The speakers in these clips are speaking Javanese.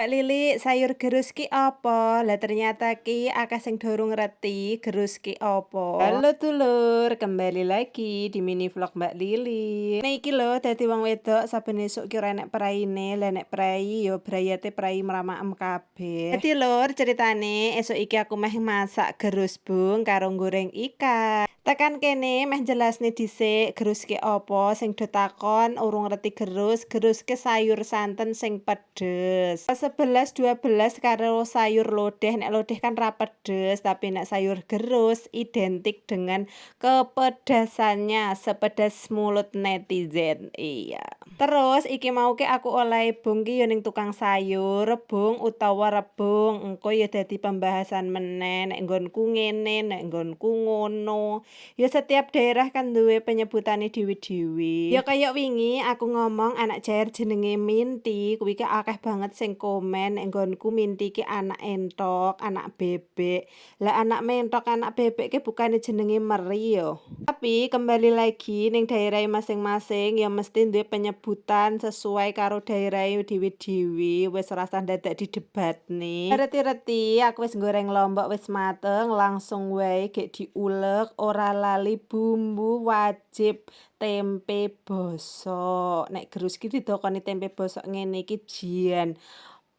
Mbak Lili, sayur gerus ki apa? Lah, ternyata ki akeh sing durung ngerti gerus ki apa. Halo dulur, kembali lagi di mini vlog Mbak Lili. Nah, iki lho, dadi wong wedok saben esuk ki ora enek praine. Lah, nek prai yo brayate prai mramakem kabeh. Dadi lur, ceritane esuk iki aku meh masak gerus bung karo goreng ikan. Tekan kene meh jelasne dhisik gerus ki apa, sing do takon urung ngerti gerus. Gerus ki sayur santen sing pedes. 11 12 karo sayur lodeh. Nek lodeh kan ra pedes, tapi nek sayur gerus identik dengan kepedasannya, sepedas mulut netizen. Iya. Terus iki mau ki aku olehe bung ki yo ning tukang sayur, bung utawa rebung. Engko ya dadi pembahasan meneh, nek nggonku ngene, nek nggonku ngono. Ya setiap daerah kan duwe penyebutane dhewe-dhewe. Ya kaya wingi aku ngomong anak jair jenenge Minti, kuwi ki akeh banget sing komen nek nggonku Minti ki anak entok, anak bebek. Lah, anak mentok, anak bebek ki bukane jenenge meri yo. Tapi kembali lagi, ning daerahe masing-masing ya mesti duwe penyebutan sesuai karo daerahe dhewe-dhewe, wis rasah dadak didebatne. Reti-reti aku wis goreng lombok wis mateng, langsung wae gek diulek, ora lali bumbu wajib, tempe bosok. Nek gerus ki didokoni tempe bosok ngene iki jan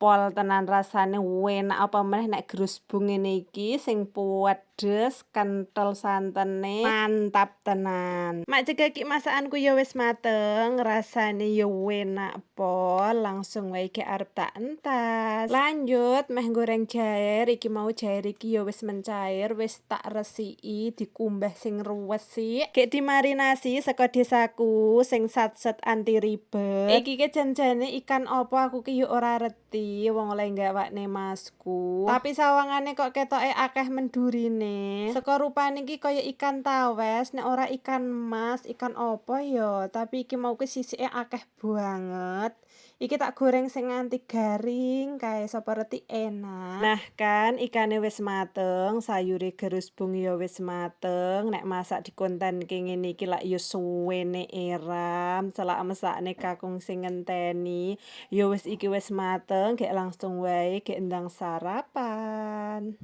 pol tenan, rasane enak, apa meneh nek gerus bung ngene iki sing pedes, kenthel santene, mantap tenan. Mak cegak masakanku ya wis mateng, rasane ya enak pol, langsung wae ki arep tak entas. Lanjut meh goreng jair, iki mau jair iki ya wis mencair, wis tak resiki, dikumbah sing resik. Gek dimarinasi saka desaku sing satset anti ribet. Iki ki janjane ikan apa, aku ki yo ora reti, wong oleh gawakne masku. Tapi sawangane kok ketoke akeh mendurine. Saka rupane iki kaya ikan tawes, nek ora ikan mas, ikan apa ya? Tapi iki mau ki sisike akeh banget. Iki tak goreng sing nganti garing kae, sapa reti enak. Nah kan, ikane wis mateng, sayure gerus bung ya wis mateng. Nek masak dikontenke ngene iki lak ya suwene eram, selak mesakne kakung sing ngenteni. Ya wis, iki wis mateng, gek langsung wae gek ndang sarapan.